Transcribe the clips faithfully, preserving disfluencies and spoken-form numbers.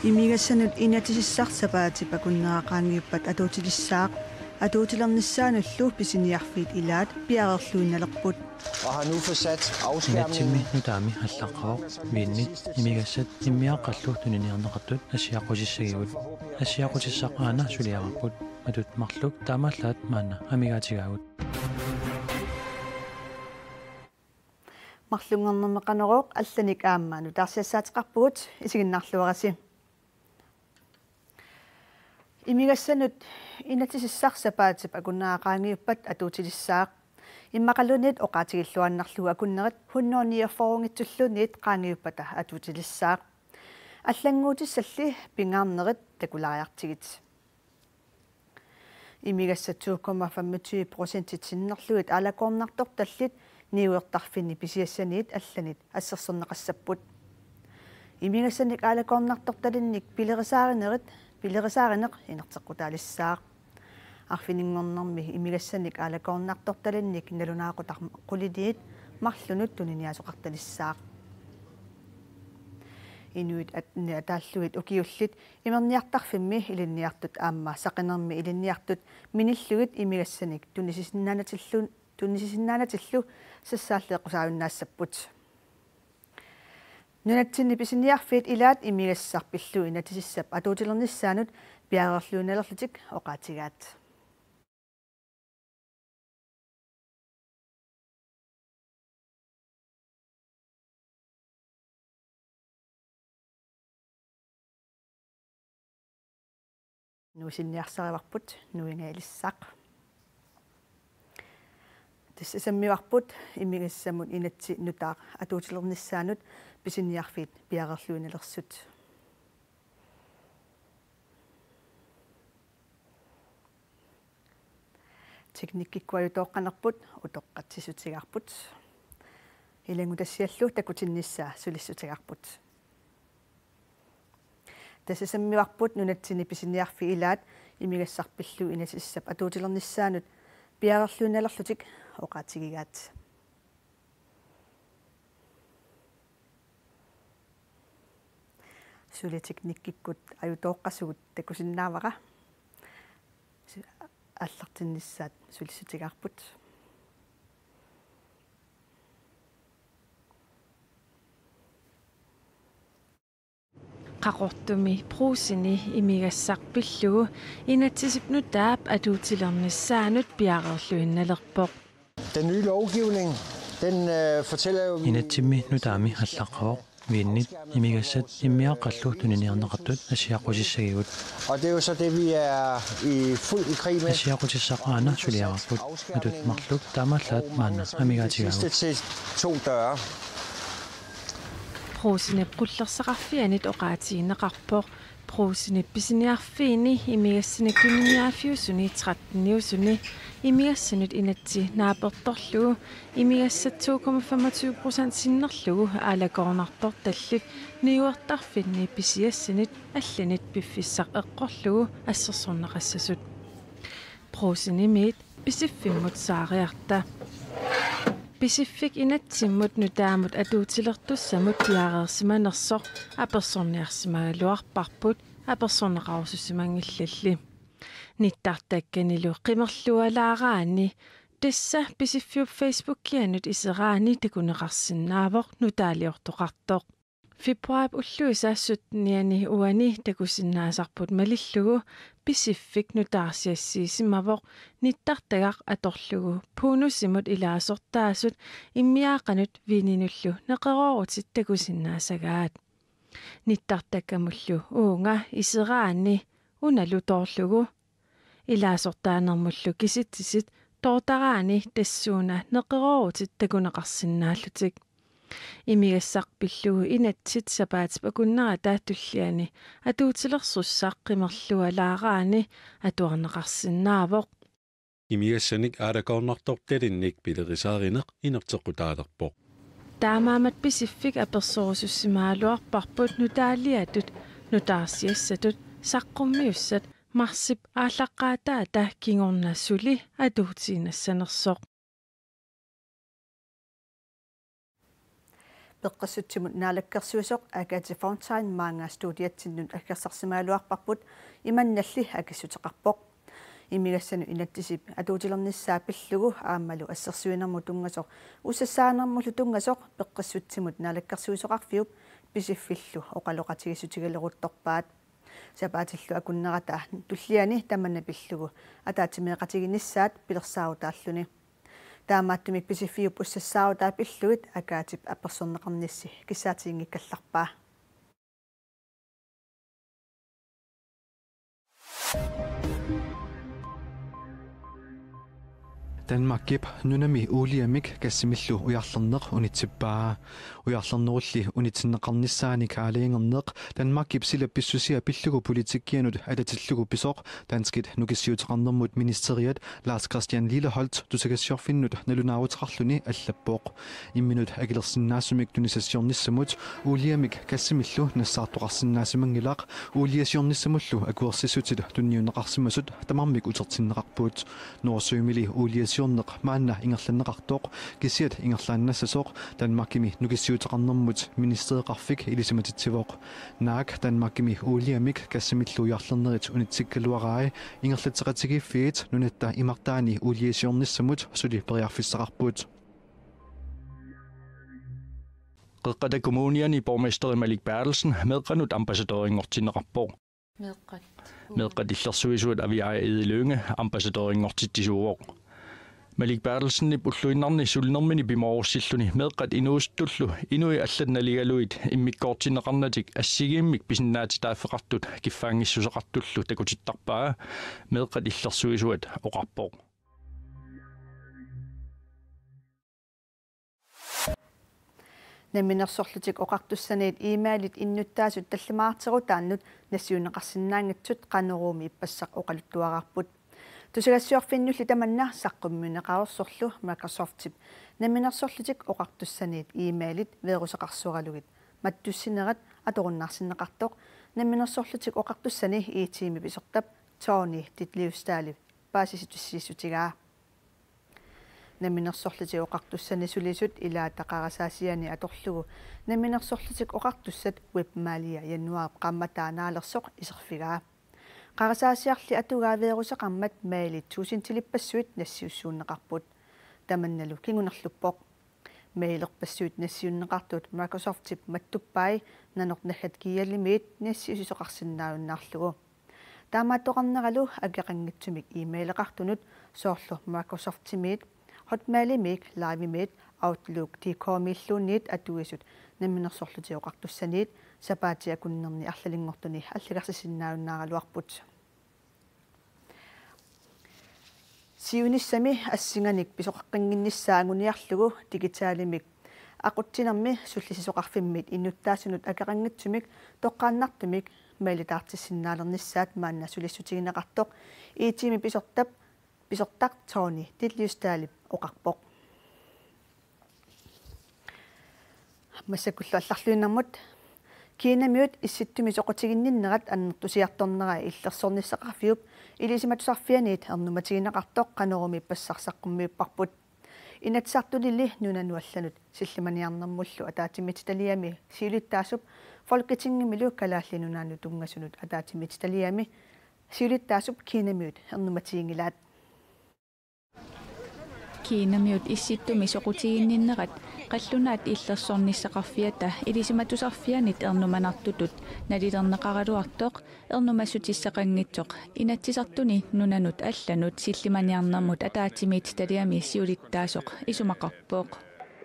Imigassanut inatsisissaq sapaatip akunnera qaangiuppat atuutilissaaq. Atuutilernissaanullu pisiniarfiit ilaat piareerluinnalerput. Og har nu fået sat afskærmningen. Inatsimi nutaami allaqqavoq, viinit imigassat immiaaqqallu tuniniarneqartut assiaqqutissagigut. Assiaqqutissaq aana suliararput. Matut marluk taamaallaat maanna amigaatigaagut. Marlunngornermi Qanorooq allanik aamma nutaarsiassaateqarpugut, isiginnaarluarisi. Imigassanut inatsisissaq sapaatip akunnera qaangiuppat atuutilissaaq. Immaqaluunniit oqaatigilluinnarlugu akunnerit hundrede niogfyrre-nngitsulluunniit qaangiuppata atuutilissaaq. Allannguutissalli pingaarnerit takulaariartigit. Imigassat to komma femogtyve procentit sinnerlugit aalakoornartortallit niuertarfinni pisiassaniit allanit assersorneqassapput. Imigassanik aalakoornartortalinnik pilerisaarinerit, pilerisaarineq inerteqqutaalissaaq. Arfininngornermi imigassanik aalakoornartortalinnik nalunaaqutaq quliniit marlunut tuniniaasoqartalissaaq. Inuit attenit ataallugit ukiullit imerniartarfimmi ilinniartut aamma saqinermi ilinniartut minillugit imigassanik tunisisinnaanatillu, tunisisinnaanatillu sassaalleeqqusaajunnaassapput. Nunatsinni pisiniarfiit ilaat imigassaq pillugu inatsisissap atuutilernissaanut piareerluinnalerlutik oqaatigaat. Nuusinniarsarivarput nuingajalissaq. Tassa sammivarput imigassamut inatsit nutaaq atuutilernissaanut pisiniarfiit piareerluinnalersut. Teknikkikkut ajutooqqanerput utoqqatsissutigaarput. Ilanngutassiallu takutinnissaa sulissutigaarput. Tassa sammivarput nunatsinni pisiniarfiit ilaat imigassaq pillugu inatsisissap atuutilernissaanut piareerluinnalerlutik oqaatigigaat. Suli teknikkikkut ajutooqqasugut takusinnaavara. Su-, aallartinnissaat sulissutigaarput. Qaqortumi Brugseni imigassaq pillugu inatsisip nutaap atuutilernissaanut piareerluinnalerpoq. Den nye lovgivning, den, øh, fortæller jo, vi Inatsimi nutaami allaqqavoq, viinit imigassat immiaaqqallu tuniniarneqartut assiaqqusissagigut. Og det er jo så det, vi er i fuld i krig med. Assiaqqutissaq aana suliararput. Matut marluk taamaallaat maanna amigaatigaagut. De sidste til to døre. Brugsenip qullersaqarfianit oqaatigineqarpoq Brugsenip pisiniarfiini imigassanik tuniniaaffiusuni tretteniusuni imigassanut inatsit naapertorlugu imigassat to komma femogtyve procent sinnerlugu aalakoornartortallit niuertarfinni pisiassanit allanit piffissaq eqqorlugu assersorneqassasut. Brugsenimiit Pisiffimmut saariarta. Pisiffik inatsimmut nutaamut atuutilertussamut piareersimanersoq apersorniarsimagaluarparput apersorneqarusussimanngillalli. Nittartakkanilu qimerlualaaraanni tassa Pisiffiup Facebookianut iseraanni takuneqarsinnaavoq nutaaliortoqartoq. Februaarip ulluisa syttenianni uani takusinnaasarput malillugu Pisiffik nutaarsiassiisimavoq nittartagaq atorlugu bonusimut ilaasortaasut immiaaqqanut viininullu neqeroorutit takusinnaasagaat. Nittartakkamullu uunga iseraanni unalu toorlugu. Ilaasortaanermullu kisitsisit toortaraanni tassuuna neqeroorutit takuneqarsinnaallutik. Imigassaq pillugu inatsit sapaatip akunnerata tulliani atuutilersussaq qimerlualaaraanni atuarneqarsinnaavoq. Imigassanik aalakoornartortalinnik pilerisaarineq inerteqqutaalerpoq. Taamaammat Pisiffik apersorusussimagaluarparput nutaaliatut nutaarsiassatut saqqummiussat marsip aallaqqaataata kingorna suli atuutiinnassanersoq. Peqqissutsimut naalakkersuisoq Agathe Fontain maanga studiatsinnut aggersarsimagaluarparput, imannalli akissuteqarpoq. Imigassanut inatsisip atuutilernissaa pillugu aammalu assersuinermut tunngasoq ussassaanermullu tunngasoq Peqqissutsimut naalakkersuisoqarfiup Pisiffillu oqaloqatigiissutigileruttorpaat. Sapaatillu akunnerata tulliani tamanna pillugu ataatsimeeqatigiinnissaat pilersaarutaalluni. Taamaattumik Pisiffiup ussassaarutaat pillugit Agathep apersorneqarnissi kissaatiginngikkallarpaa. Danmarkip nunami uuliamik gassimillu ujarlerneq unitsippaa. Ujarlernerulli unitsinneqarnissaannik aalajangerneq Danmarkip sila pissusia pillugu politikkianut atatillugu pisoq danskit nukissiuteqarnermut ministeriat Lars Christian Lilleholt tusagassiorfinnut nalunaaruteqarluni allappoq. Imminut akilersinnaasumik tunisassiornissamut uuliamik gassimillu nassaartoqarsinnaasimanngilaq, uuliasiornissamullu akuersissutit tunniunneqarsimasut tamarmik utertinneqarput. Nordsømili uuliasiorneq maanna ingerlanneqartoq, kisiat ingerlaannassasoq Danmarkimi nukissiuteqarnermut ministereqarfik ilisimatitsivoq. Naak Danmarkimi uuliamik gassimillu ujarlernerit unitsikkaluarai ingerlatseqatigiiffiit nunatta imartaani uuliasiornissamut suli periarfissaqarput. Qeqqata Kommuniani borgmesteri Malik Berthelsen meeqqanut ambassadørinngortinneqarpoq. Meeqqat. Meeqqat illersuisuat Aviaja Egede Lynge ambassadørinngortitsisuuvoq. Malik Berthelsenip ulluinnarni sulinermini pimoorussilluni meeqqat inuusuttullu inuit allat naligalugit immikkoortinneqarnatik assigiimmik pisinnaatitaaffeqartut kiffaanngissuseqartullu takutittarpaa, meeqqat illersuisuat oqarpoq. Namminersorlutik Oqartussaniit e-mailit innuttaasut tallimaarterutaannut nassiunneqarsinnaanngitsut Qanoruumi ippassaq oqaluttuararput. Tusagassiorfinnulli tamanna saqqummiunneqareersorlu Microsoftip Namminersorlutik Oqartussaniit e-mailit viruseqarsoralugit mattussinerat atorunnaarsinneqartoq Namminersorlutik Oqartussani I T-mi pisortap Tony Ditlevstalip paasissutissiissutigaa. Namminersorlutik Oqartussani sulisut ilaata qarasaasiani atorlugu Namminersorlutik Oqartussat webmailia januaarip qaammataa naalersoq iserfigaa. Qarasaasiarli atugaa viruseqarmat mailit tuusintilippassuit nassiussuunneqarput. Tamannalu kingunerluppoq. Mailerpassuit nassiunneqartut Microsoftip mattuppai nanoq naggat gl-imiit nassiussisoqarsinnaajunnaarlugu. Taamaattoqarneralu akeqanngitsumik e-maileqartunut soorlu Microsoftimiit, Hotmailimiit, Liveimiit, Outlook dot com-illuunniit atuisut Namminersorlutik Oqartussaniit sapaatip akunnerni arlalinngortuni allagarsisinnaajunnaaraluarput. Siunissami assinganik pisoqaqqinngilaa anguniarlugu digitalimik aqutsinermi Sullissisuqarfimmiit innuttaasunut akeqanngitsumik toqqaannartumik mailitaartissinnaalernissaat maanna sulissutigineqartoq I T-mi pisortap, pisortaq Tony Ditlevstalip oqarpoq. Massakkullu allarluinnarmut. Kinamiut Issittumi soqutiginninnerat annertusiartornerai illersornissaqarfiup Ilisimatusarfianiit ernumatigineqartoq Qanoruumi ippassaq saqqummiupparput. Inatsisartunili nunanut allanut sillimaniarnermullu ataatsimiititaliami siulittaasup Folketingimilu Kalaallit Nunaannut tunngasunut ataatsimiititaliami siulittaasup Kinamiut ernumatiginngilaat. Kinamiut Issittumi soqutiginninnerat qallunaat illersornissaqarfiata Ilisimatusarfianit ernumanartutut nalilerneqaraluartoq ernumassutissaqanngitsoq Inatsisartuni nunanut allanut sillimaniarnermut ataatsimiititaliami siulittaasoq isumaqarpoq.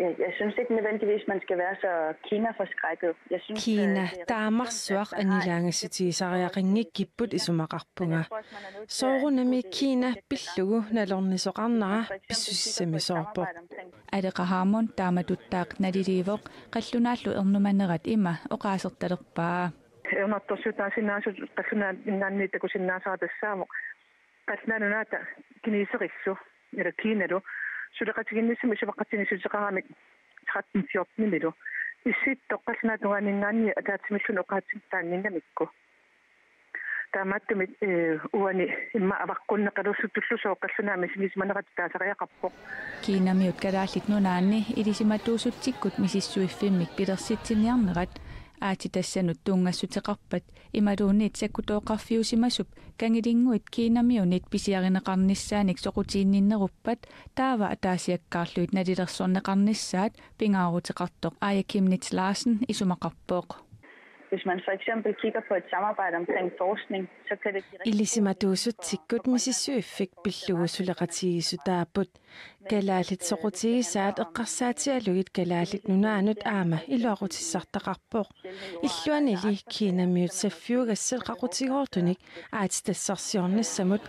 Jeg, jeg synes ikke nødvendigvis, man skal være så Kina-forskrækket. Jeg synes, øh, Kina det er rigtig sundt, taamarsuaq at man har en annilaangassutigisariaqanngikkipput isumaqarpunga. Soorunami Kina pillugu nalornisoqarnera pissusissamisoorpoq. Aleqa Hammond taamatuttaaq naliliivoq qallunaallu ernumanerat ima oqaasertalerpaa. Ernartorsiutaasinnaasut qallunaat innaanniit takusinnaasara tassaavoq Qallunaat Nunaata kineserillu, ila Kinalu, suleqatigiinnissamut isumaqatigiissuteqaramik tretten fjorten-imilu. Issittoq qallunaat tungaanninngaanniit ataatsimilluunniit oqaatsitaannginnamikku. Taamaattumik, eh, uani immaqa avaqqunneqalerlutillu sooq qallunaat misigisimanerat taasariaqarpoq. Kinamiut Kalaallit Nunaanni ilisimatuusutsikkut misissuiffimmik pilersitsiniarnerat aatsitassanut tunngassuteqarpat imaluunniit sakkutooqarfiusimasup Kangilinnguit Kinamiunit pisiarineqarnissaanik soqutiginninneruppat taava ataasiakkaarlugit nalilersorneqarnissaat pingaaruteqartoq Aaja Chemnitz Larsen isumaqarpoq. Hvis man for eksempel kigger på et samarbejde omkring forskning, så kan det give rigtig god mening Ilisimatuusutsikkut misissuiffik pillugu suleqatigiissutaapput. Kalaallit soqutigisaat eqqarsaatigalugit Kalaallit Nunaannut aamma iluaqutissartaqarpoq. Illuanili Kinamiut saffiugassat qaqutigoortunik aatsitassarsiornissamut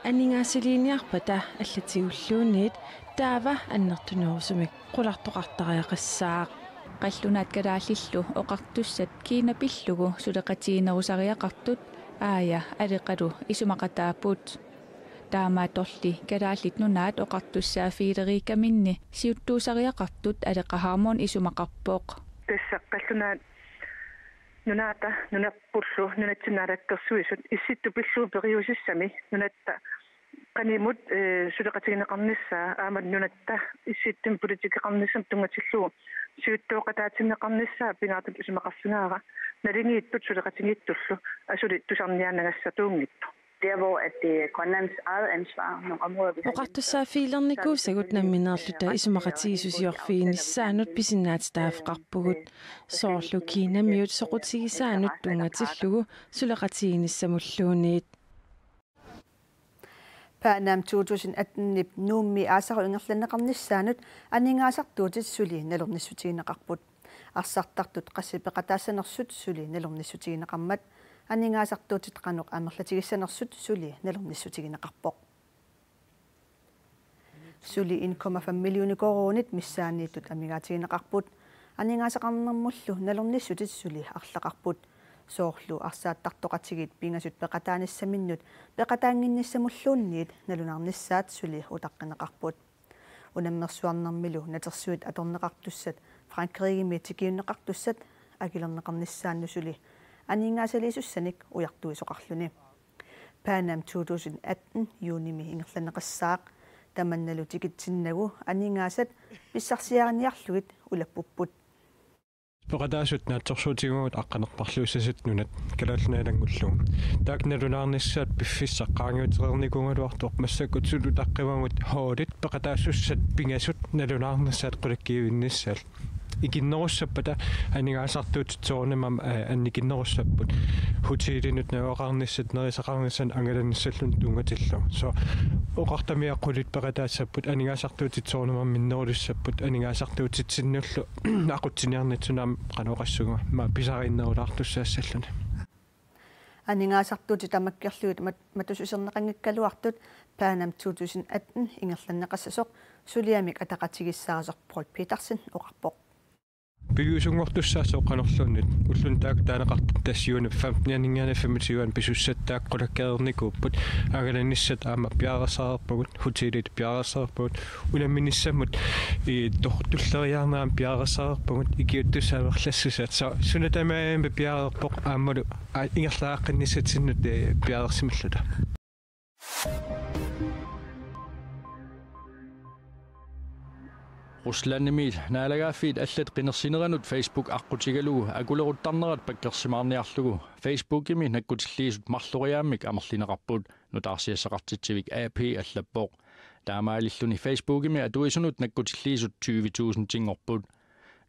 aningaasaliiniarpata allatigulluunniit taava annertunerusumik qulartoqartariaqassaaq. Qallunaat kalaallillu oqartussat Kina pillugu suleqatiginerusariaqartut Aaja Aleqalu isumaqataapput. Taamaattorli Kalaallit Nunaat oqartussaaffigilerikkaminni siuttuusariaqartut Aleqa Hammond isumaqarpoq. Tassa qallunaat nunaata nunarpullu nunatsinni naalakkersuisut Issittut pillugu periusissami nunatta qanimut, eh, suleqatigineqarnissaa aamma nunatta Issittumi politikeqarnissamut tunngatillugu siuttooqataatinneqarnissaa pingaartutut isumaqarfigaara naligiittut suleqatigiittullu asuli tusarniaannagassatuunngitsoq. Der, hvor at det er Grønlands eget ansvar, nogle områder, vi har Oqartussaaffigilernikkuusagut nammineerluta isumaqatigiissusiorfiginissaannut pisinnaatitaaffeqarpugut. Soorlu Kinamiut soqutigisaannut tunngatillugu suleqatiginissamulluunniit. Panam to tusind atten-ip Nuummi aasaq ingerlanneqarnissaanut aningaasartuutit suli nalornissutigineqarput. Arsartartut qassit peqataassanersut suli nalornissutigineqarmat aningaasartuutit qanoq amerlatigissanersut suli nalornissutigineqarpoq. Suli en komma fem millioner koruunit missaanniittut amigaatigineqarput. Aningaasaqarnermullu nalornissutit suli arlaqarput. Soorlu arsaattartoqatigiit pingasut peqataanissaminnut peqataannginnissamulluunniit nalunaarnissaat suli utaqqineqarput. Unammersuarnermilu natersuit atorneqartussat Frankrigemi tikiunneqartussat akilerneqarnissaannut suli aningaasaliisussanik ujartuisoqarluni. Panam to tusind atten juunimi ingerlanneqassaaq. Tamannalu tikitsinnagu aningaasat pissarsiariniarlugit ulappupput. Peqataasut naatsorsuutigaavut aqqaneq-marluussasut nunat Kalaallit Nunaat ilanngullugu. Taakku nalunaarnissaat piffissaq qaangiutereernikuugaluartoq massakkut suli utaqqivagut holdit peqataasussat pingasut nalunaarnissaat qulakkiivinnissaat. Ikinnerussappata aningaasartuutit soorunami, eh, annikinnerussapput. Hotelinut najugaqarnissat nerisaqarnissaannut angalanissalluunniit tunngatillugu. So oqartamiaq qulit peqataassapput aningaasartuutit soorunami minnerulissapput aningaasartuutitsinnullu aqutsiniarnitsunut aamma qanoq oqassaanga aamma pisariinnerulaartussaassalluni. Aningaasartuutit tamakkerlugit mat-, matussuserneqanngikkaluartut Panam to tusind atten ingerlanneqassasoq suliamik ataqatigiissaasoq Poul Petersen oqarpoq. Piviusunngortussaasoq qanorluunniit ulluni taakku taaneqartut tassa juunip femten-ianinngaanniit femogtyve-anni pisussat taakku qulakkeerernikuupput. Angalanissat aamma piareersarpagut, hotelit piareersarpagut, unamminissamut i tor-, tulleriiaarneq aamma piareersarpagut, ikiuuttussat amerlassusaat. So suna tamarmi piareerpoq aammalu a-, ingerlaqqinnissatsinnut, eh, piareersimalluta. Ruslandimi naalagaaffiit allat qinersineranut Facebook aqqutigalugu akuleruttarnerat pakkersimaarniarlugu Facebookimi nakkutilliisut marloriaammik amerlineqarput, nutaarsiassaqartitsivik A P allappoq. Taamaalilluni Facebookimi atuisunut nakkutilliisut tyve tusindinngorput.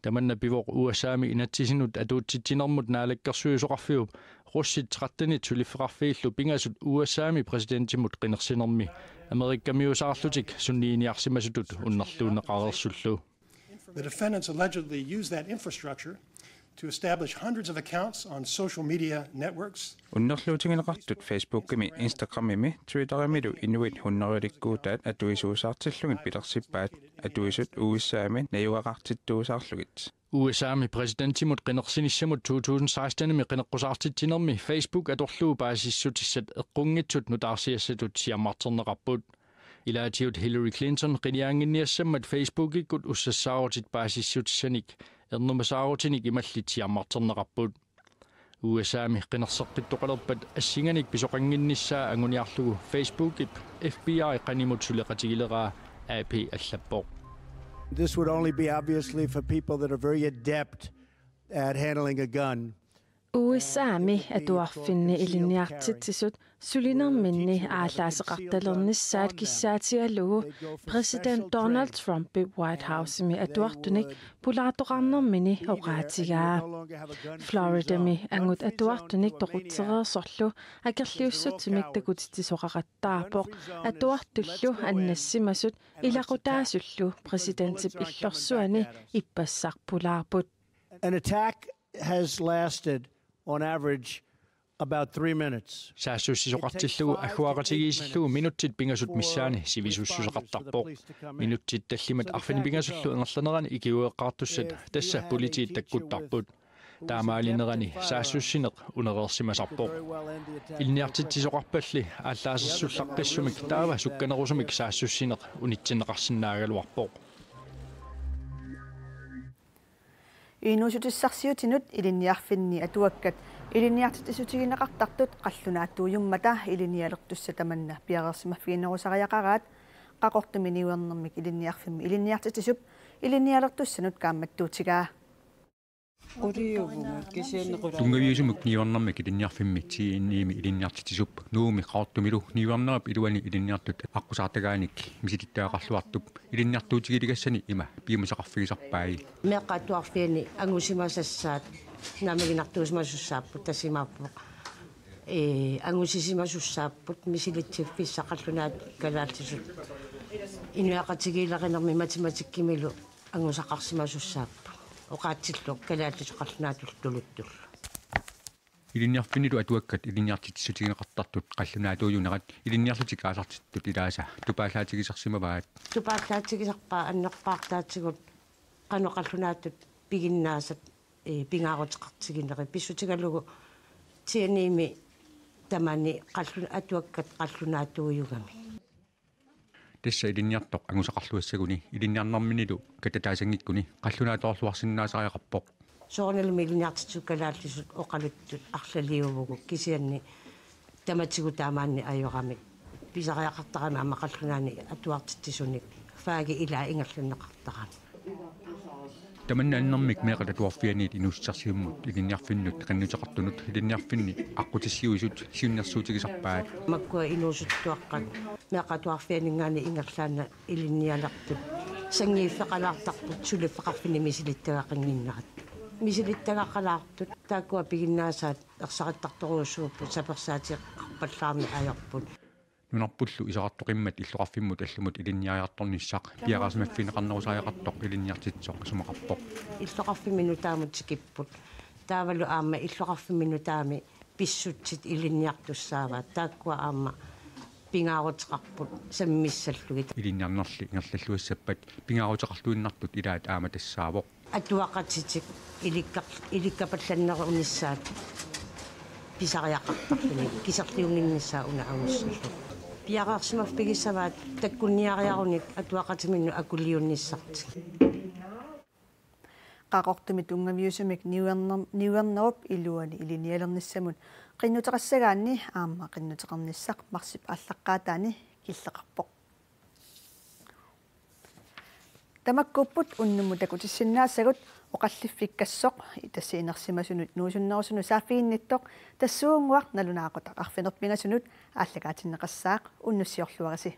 Tamanna pivoq U S A-mi inatsisinut atuutsitsinermut naalakkersuisoqarfiup russit trettenit suliffeqarfiillu pingasut U S A-mi præsidentimut qinersinermi Amerikamiuusaarlutik sunniiniarsimasutut unnerluunneqareersullu. The defendants allegedly used that infrastructure to establish hundreds of accounts on social media networks. Unnerluutigineqartut Facebookimi, Instagramimi, Twitterimilu inuit hunnorujulikkuutaat atuisuusaartillugit pilersippaat, atuisut U S A-mi najugaqartittuusaarlugit. U S A-mi præsidentimut qinersinissamut to tusind seksten-imi qineqqusaartitsinermi Facebook atorlugu paasissutissat eqqunngitsut nutaarsiassatut siammarterneqarput. Ilaatigut Hillary Clinton qinigaannginniassammat Facebookikkut ussassaarutit paasissutissanik ernumasaarutinik imallit siammarterneqarput. U S A-mi qinerseqqittoqalerpat assinganik pisoqannginnissaa anguniarlugu Facebookip F B I qanimut suleqatigileraa A P allappoq. This would only be obviously for people that are very adept at handling a gun. U S A-mi atuarfinni ilinniartitsisut sulinerminni aallaaseqartalernissaat kissaatigalugu præsident Donald Trumpip White House-imi atuartunik pulaartoqarnermini oqaatigaa. Floridami angut atuartunik toqutsereersorlu akerliussutsimik takutitsisoqaqattaarpoq, atuartullu annassimasut ilaqutaasullu præsidentip illorsuani ippassaq pulaarput. An attack has lasted, on average, about three minutes. Saassussisoqartillugu agguaqatigiissillugu minutsit pingasut missaanni sivisussuseqartarpoq. Minutsit tallimat arfineq-pingasullu ingerlanerani ikiueqqaartussat tassa politiit takkuttarput. Taamaalinerani saassussineq unereersimasarpoq. Ilinniartitsisoqarpalli aallaasersullaqqissumik taava sukkanerusumik saassussineq unitsinneqarsinnaagaluarpoq. Inuussutissarsiutinut ilinniarfinni atuakkat ilinniartitsissutigineqartartut qallunaatuujummata ilinnialertussat tamanna piareersimaffiginerusariaqaraat. Qaqortumi niuernermik ilinniarfimmi ilinniartitsisup ilinnialertussanut kaammattuutigaa. Tunngaviusumik niuernermik ilinniarfimmi T N E-mi ilinniartitsisup Nuummi Qaqortumilu niuernerap iluani ilinniartut aqqusaartagaanik misilittagaqarluartup ilinniartuutigiligassani ima piumasaqarfigisarpai. Meeqqat atuarfianni angusimasassaat naammaginartuusimasussaapput, tassa imaappoq, ee, angusisimasussaappoq misilitsiffissaq qallunaatut kalaallisut inuiaqatigiilerinermi matematikkimilu angusaqarsimasussaapput, oqaatsillu kalaallisut qallunaatullu tuluttullu. Ilinniarfinnilu atuakkat ilinniartitsissutigineqartartut qallunaatuujunerat ilinniarlutik aasartittut ilaasa tupaallaatigisarsimavaat. Tupaallaatigisarpaat annerpaartaatigut qanoq qallunaatut piginnaasat, ee, pingaaruteqartigineri pissutigalugu T N E-mi tamani qallu-, atuakkat qallunaatuujugamik. Tassa ilinniartoq angusaqarluassaguni ilinniarnerminilu katataassanngikkuni qallunaatoorluarsinnaasariaqarpoq. Soorunalimi ilinniartitsisut kalaallisut oqaluttut arlaliuvugut, kisianni tamatigut taamaanneq ajoramik pisariaqartarami aamma qallunaani atuartitsisunik fagit ilaat ingerlanneqartarami. Tamanna annermik meeqqat atuarfianniit inuussutissarsiummut ilinniarfinnut qinnuteqartunut ilinniarfinni aqqutissiuisut siunnersuutigisarpaat. Makkua inuusuttuaqqat meeqqat atuarfianninngaanniit ingerlaannaq ilinnialertut sanngiiffeqalaartarput suliffeqarfinni misilittagaqannginnerat. Misilittagaqalaartut taakkua piginnaasaat ersarittartorujussuupput, sapersaatigeqqaarpallaarneq ajorput. Nunarpullu isorartoqimmat illoqarfimmut allamut ilinniariartornissaq piareersimaffigineqarnerusariaqartoq ilinniartitsisoq isumaqarpoq. Illoqarfimmi nutaamut tikipput. Taavalu aamma illoqarfimmi nutaami pissutsit ilinniartussaavaat. Taakkua aamma pingaaruteqarput sammissallugit. Ilinniarnerli ingerlalluassappat pingaaruteqarluinnartut ilaat aamma tassaavoq. Atuaqatitik ilikka-, ilikkapallannerunissaat pisariaqartarluni kiserliunnginnissaa una angussallugu. Piareersimaffigissavaat takkunniariarunik atuaqatiminnut akuliunnissartik. Qaqortumi tunngaviusumik niuerner-, niuernerup iluani ilinnialernissamut qinnuteqassagaanni aamma qinnuteqarnissaq marsip aallaqqaataani killeqarpoq. Tamakkuupput unnummut takutissinnaasagut. Oqalliffikkassoq tassa inersimasunut nuusunnerusunut saaffiginnittoq tassuunnguaq nalunaaqutaq arfineq-pingasunut aallakaatinneqassaaq, unnussiorluarisi.